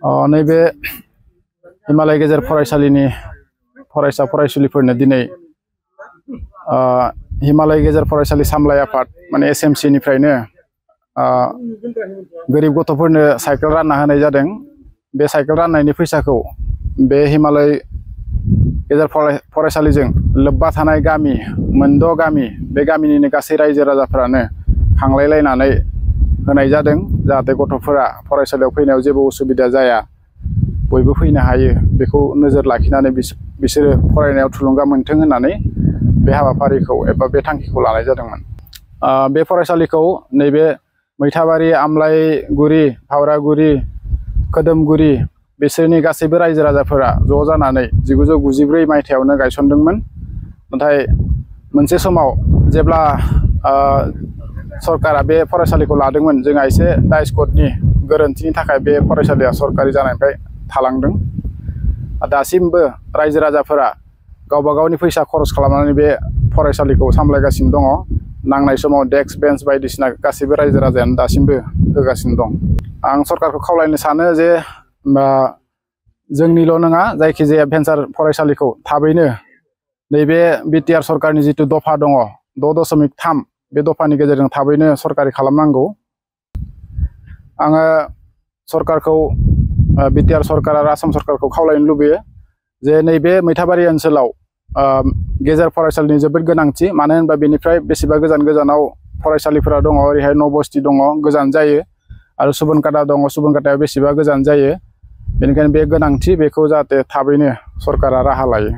नैबे हिमालय गेजेर फरायसालिनि फरायसा फरायसुलिफोरनो दिनै हिमालय गेजेर फरायसालि सामलाय आफाद माने एसएमसी निफ्रायनो गोरिब गथ'फोरनो साइकेल रानना होनाय जादों। बे साइकेल राननायनि फैसाखौ बे हिमालय गेजेर फरायसालिजों लोब्बा थानाय गामि मोनद' गामि बे गामिनिनो गासै रायजो राजाफोरानो खांलायलायनानै होनाय जादों जाहाथे गथ'फोरा फरायसालियाव फैनायाव जेबो उसुबिदा जाया, बयबो फैनो हायो बेखौ नोजोर लाखिनानै बिसोरो फरायनायाव थुलुंगा मोनथों होननानै बे हाबाफारिखौ एबा बे थांखिखौ लानाय जादोंमोन। बे फरायसालिखौ नैबे मैथाबारि, आमलायगुरि, फावरागुरि, खोदोमगुरि बिसोरनि गासैबो रायजो राजाफोरा ज' जानानै 1994 मायथाइयावनो गायसनदोंमोन। नाथाय मोनसे समाव जेब्ला सरकारा बे फरायसालिखौ लादोंमोन, जोंहा एसे दाइस्क'टनि गोरोन्थिनि थाखाय बे फरायसालिया सरकारि जानायनिफ्राय थालांदों। दासिमबो रायजो राजाफोरा गावबा गावनि फैसा खरस खालामनानै बे फरायसालिखौ सामलायगासिनो दङ। नांनाय समाव डेस्क बेन्च बायदिसिना गासैबो रायजो राजायानो दासिमबो होगासिनो दं। आं सरकारखौ खावलायनो सानो जे जोंनिल' नङा, जायखिजाया भेन्सार फरायसालिखौ थाबैनो नैबे बिटिआर सरकारनि जिथु दफा दङ 6.3 बे दफानि गेजेरजों थाबैनो सरकारि खालामनांगौ। आङो सरकारखौ बिटिआर सरकार आरो आसाम सरकारखौ खावलायनो लुबैयो जे नैबे मैथाबारि ओनसोलाव गेजेर फरायसालिनि जोबोद गोनांथि। मानो होनबा बेनिफ्राय बेसेबा गोजान गोजानाव फरायसालिफोरा दङ। ओरैहाय नबस्ति दङ, गोजान जायो, आरो सुबनकाटा दङ, सुबनकाटाया बेसेबा गोजान जायो। बेनिखायनो बे गोनांथि, बेखौ जाहाथे थाबैनो सरकारा राहा लायो।